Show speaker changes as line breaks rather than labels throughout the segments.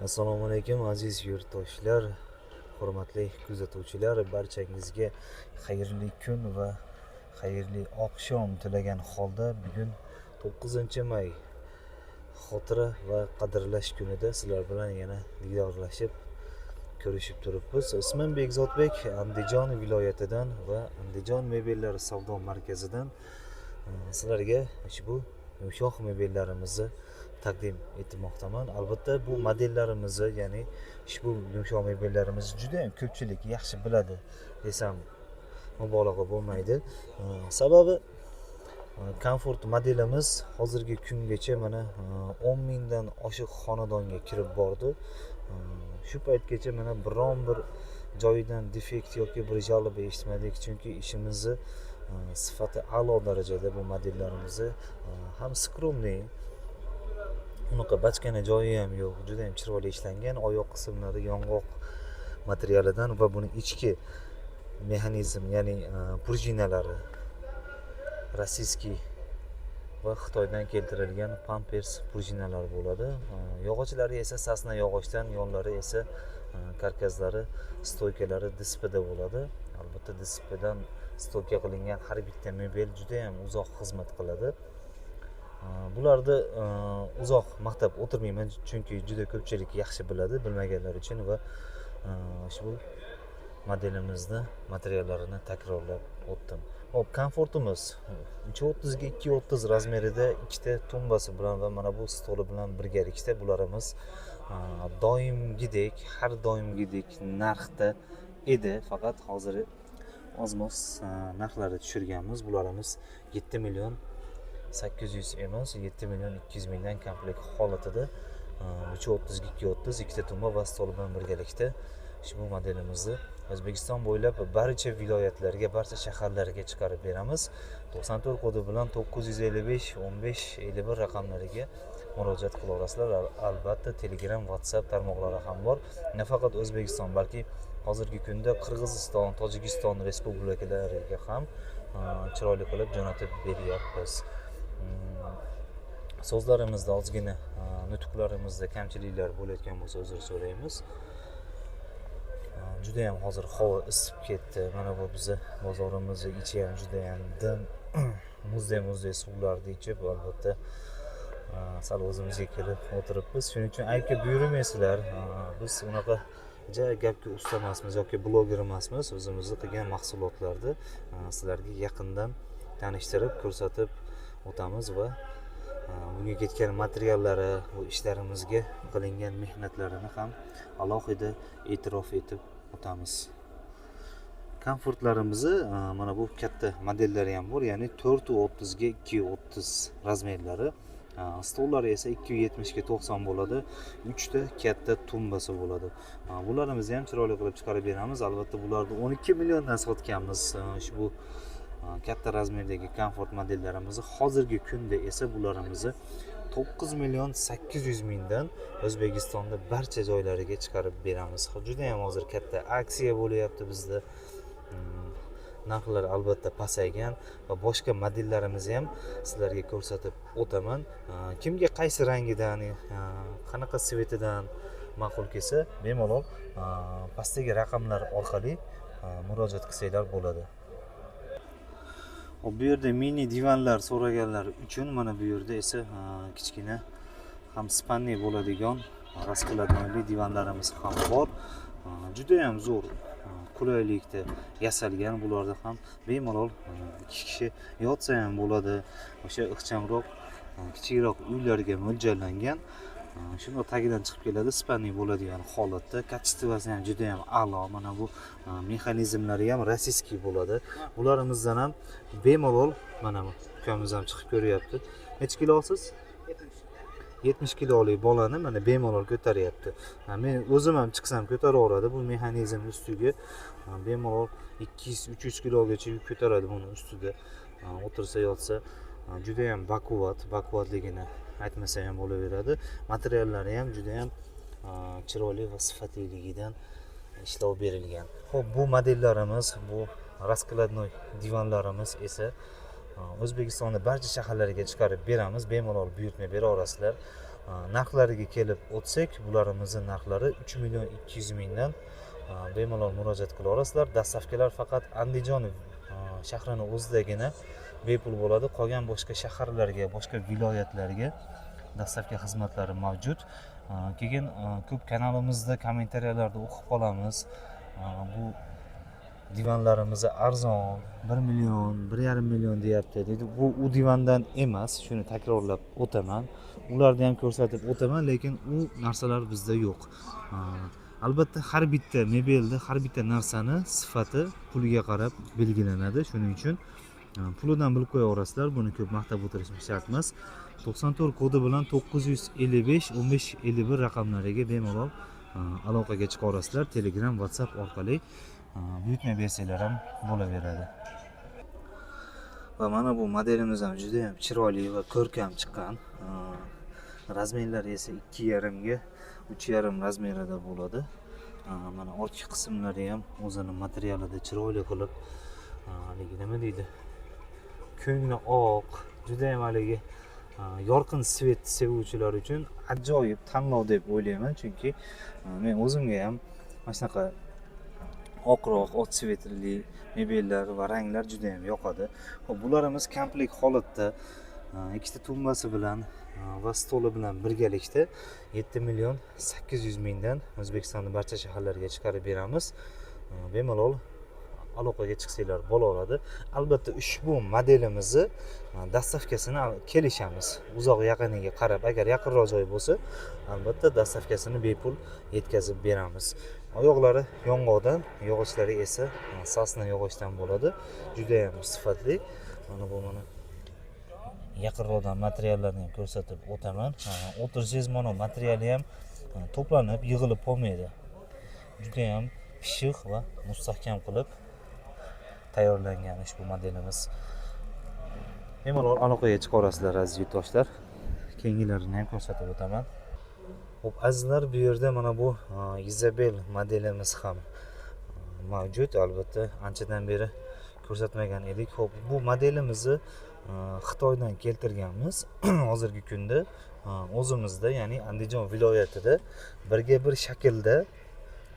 Assalomu alaykum, aziz yurtdoshlar, hurmatli kuzatuvchilar, barchangizga xayrli kun va xayrli oqshom tilagan holda bugun 9-may xotira va qadrlash kunida sizlar bilan yana diydorlashib, ko'rishib turibmiz. Ismim Bekzodbek, Andijon viloyatidan va Andijon mebellar savdo markazidan sizlarga ushbu yumshoq mebellarimizni taqdim etmoqdaman. Albatta, bu modellarimizni, ya'ni ushbu yumshoq mebellarimizni juda ham ko'pchilik yaxshi biladi desam, mubolag'a bo'lmaydi. Sababi Komfort modelimiz hozirgi kungacha mana 10 mingdan oshiq xonadonga kirib bordi. Shu paytgacha mana biron bir joyidan defekt yoki bir жалоба eshitmadik, chunki ishimizni sifati a'lo darajada. Bu modellarimizni ham скромный, unaqa bachkana joyi ham yo'q, juda ham chiroyli ishlangan. Oyoq qismlari yong'oq materialidan va buni ichki mexanizm, ya'ni prujinalari российский va Xitoydan keltirilgan Pampers prujinalar bo'ladi. Yog'ochlari esa сосна yog'ochdan, yonlari esa karkaslari, стойка lari ДСП da bo'ladi. Albatta, ДСП dan стойка qilingan har bitta mebel juda ham uzoq xizmat qiladi. Bularni uzoq maqtab o'tirmayman, chunki juda ko'pchilik yaxshi biladi, bilmaganlar uchun va ushbu modelimizni materiallarini takrorlab o'tdim. Ho'p, Komfortimiz 3,30 ga 2,30 razmerida, ikkita tumbasi bilan va mana bu stoli bilan birgalikda bularimiz doimgidek, har doimgidek narxda edi, faqat hozir ozmoz narxlari tushirganmiz. Bularimiz 7 million 800 emas, 7 million 200 mingdan komplekt holatida, 3,30 ga 2,30, ikkita tumba va stol bilan birgalikda ushbu modelimizni O'zbekiston bo'ylab barcha viloyatlarga, barcha shaharlarga chiqarib beramiz. 94 kodi bilan 955 15 51 raqamlariga murojaat qila olasizlar. Albatta, Telegram, WhatsApp tarmoqlari ham bor. Nafaqat O'zbekiston, balki hozirgi kunda Qirg'iziston, Tojikiston respublikalariga ham chiroyli qilib jo'natib beryapmiz. So'zlarimizda ozgina, nutqlarimizda kamchiliklar bo'layotgan bo'lsa, uzr so'raymiz. Judayam hozir havo isib ketdi. Mana bu bizni bozorimizni ichi ham judayam dim, muzdek muzdek suvlarni ichib, albatta, sal o'zimizga kelib o'tiribmiz. Shuning uchun aybga buyurmaysizlar. Biz unaqa ja gapga usta emasmiz yoki bloger emasmiz. O'zimizni qilgan mahsulotlarni sizlarga yaqindan tanishtirib, ko'rsatib o'tamiz va bunga ketgan materiallari, bu ishlarimizga qilingan mehnatlarini ham alohida e'tirof etib o'tamiz. Komfortlarimizni mana bu katta modellari ham bor, ya'ni 4,30 ga 2,30 razmerlari. Stollari esa 2,70 ga 90 bo'ladi, uchta katta tumbasi bo'ladi. Bularimizni ham chiroyli qilib chiqarib beramiz. Albatta, bularni 12 milliondan sotganmiz, ushbu katta razmerdagi Komfort modellarimizni. Hozirgi kunda esa bularimizni 9 million 800 mingdan O'zbekistonda barcha joylariga chiqarib beramiz. Juda ham hozir katta aksiya bo'lyapti bizda. Narxlar albatta pasaygan va boshqa modellarimizni ham sizlarga ko'rsatib o'taman. Kimga qaysi rangidan, qanaqa цвет idan ma'qul kelsa, bemalol pastdagi raqamlar orqali murojaat qilsanglar bo'ladi. Hop, bu yerda mini divanlar so'raganlar uchun mana bu yerda esa kichkina ham спальный bo'ladigan раскладной divanlarimiz ham bor. Judayam zo'r qulaylikda yasalgan. Bularda ham bemalol ikki kishi yotsa ham bo'ladi. O'sha ixchamroq, kichikroq uylarga mo'ljallangan. Shundoq tagidan chiqib keladi, спальный bo'ladigan holatda. Качество si ham juda ham a'lo. Mana bu mexanizmlari ham российский bo'ladi. Bularimizdan ham bemalol, mana bu ukamiz ham chiqib ko'ryapti. Necha kilosiz? 70 kilolik bolani mana bemalol ko'taryapti. Men o'zim ham chiqsam, ko'taraveradi bu mexanizm ustiga. Bemalol 200-300 kilogacha yuk ko'taradi buni ustida. O'tirsa, yotsa, judayam baquvvat, baquvvatligini aytmasa ham bo'laveradi. Materiallari ham judayam chiroyli va sifatliligidan ishlov berilgan. Xo'p, bu modellarimiz, bu раскладной divanlarimiz esa O'zbekistonni barcha shaharlariga chiqarib beramiz. Bemalol buyurtma bera olasizlar. Narxlariga kelib o'tsak, bularimizni narxlari 3 million 200 mingdan bemalol murojaat qila olasizlar. Dastavkalar faqat Andijon shahrini o'zidagina bepul bo'ladi. Qolgan boshqa shaharlarga, boshqa viloyatlarga dastavka xizmatlari mavjud. Keyin ko'p kanalimizda kommentariyalarda o'qib qolamiz. Bu divanlarimiz arzon, 1 million, 1,5 million deyapti deydi. Bu u divandan emas, shuni takrorlab o'taman. Ularni ham ko'rsatib o'taman, lekin u narsalar bizda yo'q. Albatta har bitta mebelni, har bitta narsani sifati puliga qarab belgilanadi. Shuning uchun pulidan bilib qo'yaverasizlar, buni ko'p maqtab o'tirishim shart emas. 94 kodi bilan 955 15 51 raqamlariga bemalol aloqaga chiqa olasizlar. Telegram, WhatsApp orqali buyurtma bersanglar ham bo'laveradi. Va mana bu modelimiz ham juda ham chiroyli va ko'rkam chiqqan. Razmerlari esa 2,5 ga 3,5 razmerida bo'ladi. Mana ortki qismlari ham o'zini materialida chiroyli qilib, haligi nima deydi, ko'ngli oq, juda ham haligi yorqin svet sevuvchilar uchun ajoyib tanlov deb o'ylayman. Chunki men o'zimga ham mana shunaqa oqroq, ot svetli mebellar va ranglar juda ham yoqadi. Xo'p, bularimiz komplekt holatda ikkita tumbasi bilan va stoli bilan birgalikda 7 million 800 mingdan O'zbekistonning barcha shaharlariga chiqarib beramiz. Bemalol aloqaga chiqsanglar bo'laveradi. Albatta ushbu modelimizni dastavkasini kelishamiz. Uzoq yaqiniga qarab, agar yaqinroq joy bo'lsa, albatta dastavkasini bepul yetkazib beramiz. Oyoqlari yong'oqdan, yog'ochlari esa sosna yog'ochdan bo'ladi. Juda ham sifatli. Mana bu mana yaqinroqdan materiallarni ham ko'rsatib o'taman. O'tirsangiz mana materiali ham to'planib, yig'ilib qolmaydi. Juda ham pishiq va mustahkam qilib tayyorlangan ushbu modelimiz. Bemalol aloqaga chiqa olasizlar aziz yurtdoshlar. Keyingilarini ham ko'rsatib o'taman. Xo'p, azizlar, bu yerda mana bu Isabel modelimiz ham mavjud. Albatta anchadan beri ko'rsatmagan edik. Xo'p, bu modelimizni Xitoydan keltirganmiz. Hozirgi kunda o'zimizda, ya'ni Andijon viloyatida birga bir shaklda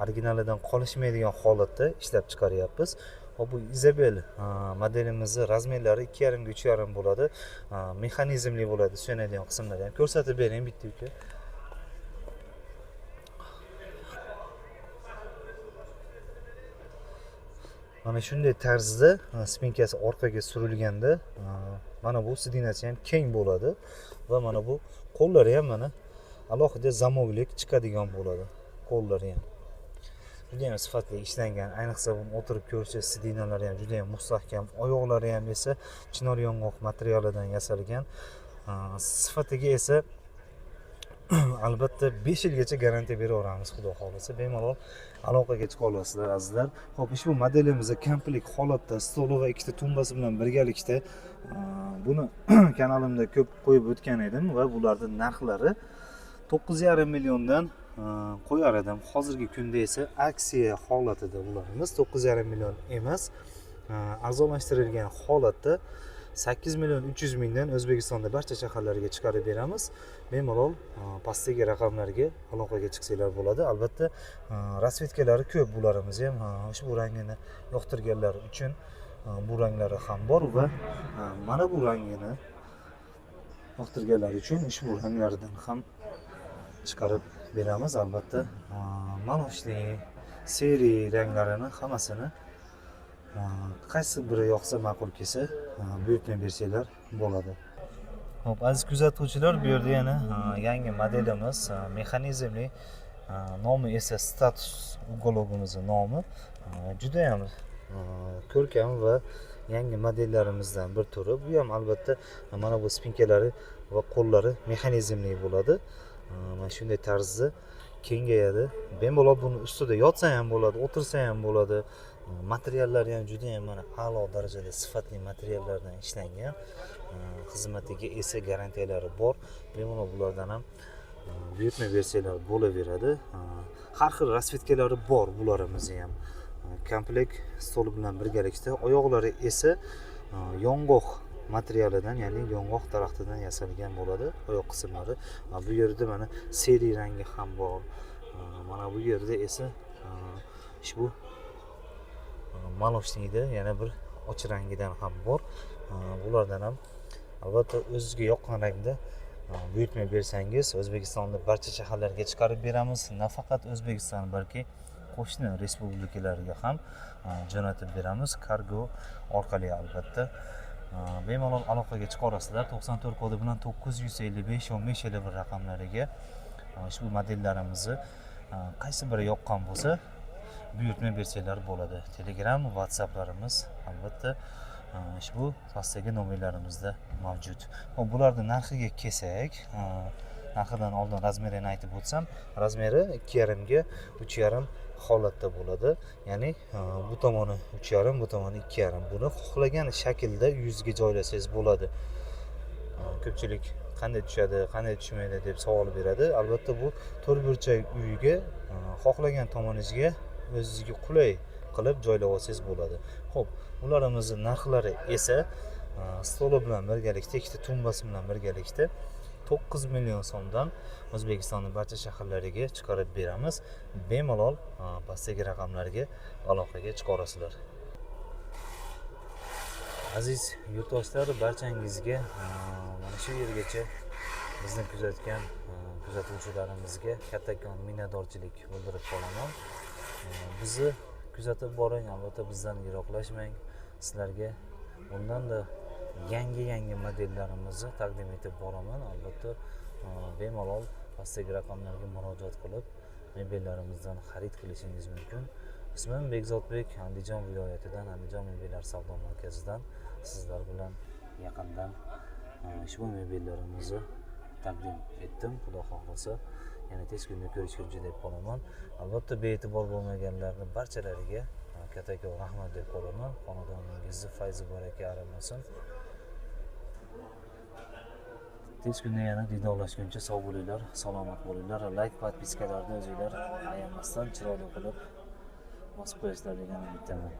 originalidan qolishmaydigan holatda ishlab chiqaryapmiz. Xo'p, bu Isabel modelimizni razmerlari 2,5 ga 3,5 bo'ladi. Mexanizmli bo'ladi, suyanadigan qismlari ham ko'rsatib bering bitta uka. Mana shunday tarzda spinkasi orqaga surilganda mana bu sidinasi ham keng bo'ladi va mana bu qo'llari ham mana alohida zamoklik chiqadigan bo'ladi. Qo'llari ham juda ham sifatli ishlangan. Ayniqsa buni o'tirib ko'rsangiz, sidinalari ham juda ham mustahkam, oyoqlari ham esa chinor yong'oq materialidan yasalgan. Sifatiga esa albatta 5 yilgacha garantiya beraveramiz, xudo xohlasa. Bemalol aloqaga chiqa olasizlar azizlar. Xo'p, ushbu modelimiz komplekt holatda stoli va ikkita tumbasi bilan birgalikda, buni kanalimda ko'p qo'yib o'tgan edim va bularning narxlari 9,5 milliondan qo'yar edim. Hozirgi kunda esa aksiya holatida bularimiz 9,5 million emas, arzonlashtirilgan holatda 8 million 300 mingdan O'zbekistonda barcha shaharlarga chiqarib beramiz. Bemalol pastdagi raqamlarga aloqaga chiqsanglar bo'ladi. Albatta rasvetkalari ko'p bularimiz ham, ushbu rangini yoqtirganlar uchun bu ranglari ham bor va mana bu rangini yoqtirganlar uchun ushbu ranglaridan ham chiqarib beramiz. Albatta maloshli, seri ranglarini hammasini qaysi biri yoqsa, ma'qul kelsa, buyurtma bersanglar bo'ladi. Xo'p, aziz kuzatuvchilar, bu yerda yana yangi modelimiz, mexanizmli, nomi esa Status ugologimizni nomi. Juda ham ko'rkam va yangi modellarimizdan bir turi. Bu ham albatta mana bu spinkalari va qo'llari mexanizmli bo'ladi. Mana shunday tarzda kengayadi. Bemalol buni ustida yotsa ham bo'ladi, o'tirsa ham bo'ladi. Materiallari ham juda ham mana a'lo darajada sifatli materiallardan ishlangan. Xizmatiga esa garantiyalari bor. Bemalol bulardan ham buyurtma bersanglar bo'laveradi. Har xil rasvetkalari bor bularimizni ham. Komplekt stoli bilan birgalikda, oyoqlari esa yong'oq materialidan, ya'ni yong'oq daraxtidan yasalgan bo'ladi oyoq qismlari. Bu yerda mana seri rangi ham bor. Mana bu yerda esa ushbu молочный da yana bir och rangidan ham bor. Bulardan ham albatta o'zizga yoqqan rangda buyurtma bersangiz, O'zbekistonda barcha shaharlarga chiqarib beramiz. Nafaqat O'zbekiston, balki qo'shni respublikalarga ham jo'natib beramiz kargo orqali albatta. Bemalol aloqaga chiqa olasizlar 94 kodi bilan 955 15 51 raqamlariga. Ushbu modellarimizni qaysi biri yoqqan bo'lsa, buyurtma bersanglar bo'ladi. Telegram, WhatsApplarimiz albatta ushbu pastdagi nomerlarimizda mavjud. Xo'p, bularni narxiga kelsak, narxidan oldin razmerini aytib o'tsam, razmeri 2,5 ga 3,5 holatda bo'ladi. Ya'ni bu tomoni 3,5, bu tomoni 2,5. Buni xohlagan shaklda yuzga joylasangiz bo'ladi. Ko'pchilik qanday tushadi, qanday tushmaydi deb savol beradi. Albatta bu to'rtburchak uyga xohlagan tomoningizga o'zizga qulay qilib joylab olsangiz bo'ladi. Xo'p, ularimizni narxlari esa stoli bilan birgalikda, ikkita tumbasi bilan birgalikda 9 million so'mdan O'zbekistonning barcha shaharlariga chiqarib beramiz. Bemalol pastdagi raqamlarga aloqaga chiqa olasizlar. Aziz yurtdoshlar, barchangizga mana shu yergacha bizni kuzatgan kuzatuvchilarimizga kattakon minnatdorchilik bildirib qolaman. Bizni kuzatib boring, albatta bizdan yiroqlashmang. Sizlarga bundanda yangi yangi modellarimizni taqdim etib boraman. Albatta bemalol pastdagi raqamlarga murojaat qilib, mebellarimizdan xarid qilishingiz mumkin. Ismim Bekzodbek, Andijon viloyatidan, Andijon mebellar savdo markazidan sizlar bilan yaqindan ushbu mebellarimizni taqdim etdim. Xudo xohlasa, yana tez kunda ko'rishguncha deb qolaman. Albatta bee'tibor bo'lmaganlarni barchalariga kattakon rahmat deb qolaman. Xonadoningizni fayzi baraka arimasin. Tez kunda yana diydorlashguncha sog' bo'linglar, salomat bo'linglar. Like, podpiskalarni o'zinglar ayamasdan chiroyli qilib bosib qo'yasizlar degan umiddaman.